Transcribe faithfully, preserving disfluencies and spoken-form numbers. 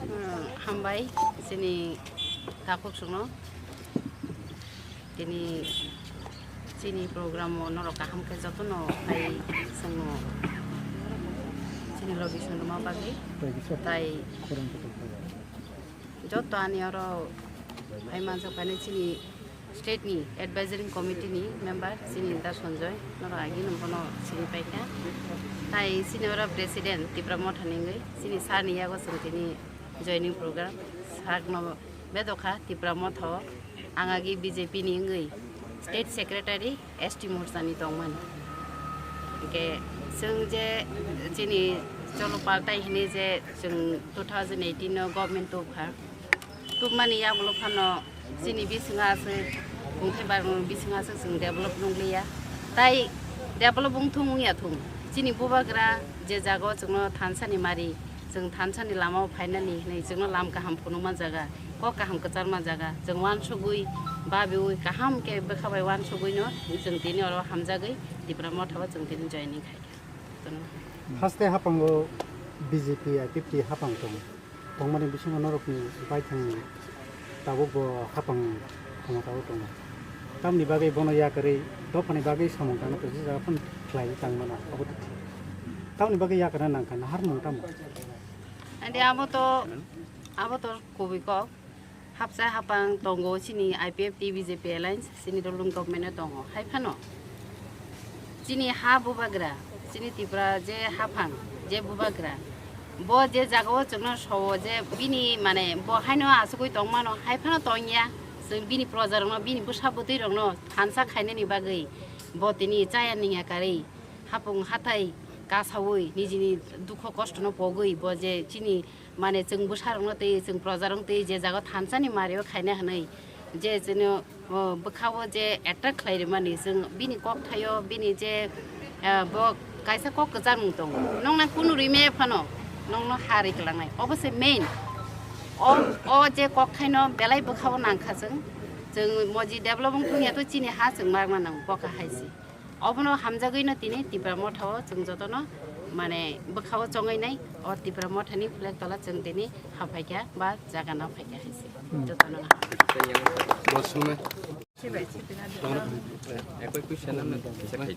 Hmm, hambai chini takhuk songno. Tini chini program o norok kaham khe jotono phai chwngno chini logi songma bagwi. Tai joto ani oro phai manjak phai chini state ni advisory committee ni member chini Da Sanjoy, norok agi no bono sini paikha. Tai chini oro president Tipra Motha ni wngwi chini sir ni yago chwng tini joining program sakno bedokha Tipra Motha o. Ang agi B J P ni wngwi state secretary S T Morcha ni tongmani. Hingke chwng je chini cholo paltai hini je chwng two thousand eighteen no government tubkha. Tubmani yagulo phano chini bisingo aswk kungthai barmung bisingo aswk chwng develop nukliya. Tai develop wngthung wngya thung. Chini bubagra je jaga o chwngno thansa ni mari, chwng thansa ni lama o phainani hinwi chwngno lam kaham phunukma jaga, kok kaham kwcharma jaga. Chwng uansugwi, babiwi, kaham khe bwkha bai uansugwi no chwng tini oro hamjagwi Tipra Motha o chwng tini joining khaikha. Haste haphango B J P I P F T hapang tongo. Tongmani bisingo norokni baithangni tabuk bo hapang khomotao tongo. Tamni bagwi bono yakarwi dophani bagwi samung tangna kwchajak phano khlaiwi tangmano obo tong. Tamni bagwi yakarna nangkha naharmung tamo? Ande abo to, abo to kubui kok. Hapsa hapang tongo chini I P F T B J P alliance, chini ruling government o tongo. Hai phano chini ha bubagra, chini Tipra je haphang, je bubagra, bo je jaga o chwngno sowo je bini mane bo haino asugwi tongmano, hai phano tongya. Chwng bini projarokno, bini bwsa bwtwi rokno thansa khainani bagwi bo tini chaya ningya karwi hapung hathai kasaui nijini dukho kostono pogwi bo je chini mane chwng bwsarokno tei chwng projarokno tei je jaga thansani mario khaina hwnwi je chwngno, o, bwkhao je attack khlai rimani chwng bini kokthaio bini je, ah, bo kaisa kok kwchangmung tongo. Nokna kunu rime phano nokno ha ri kwlangnai. Obo se main. O, o je kokthaino belai bwkhao nangkha chwng. Chwng moji develop wng thungya to chini ha chwng magna nango, boka hai se. Obono hamjagwino tini Tipra Motha o chwng jotono mane bwkhao chongwi nai, o Tipra Motha ni flag tola chwng tini haphaikha ba jaga na phaikha hai se. Jotono no hamjak. Bo sumai. Ekoi puisa nang nang.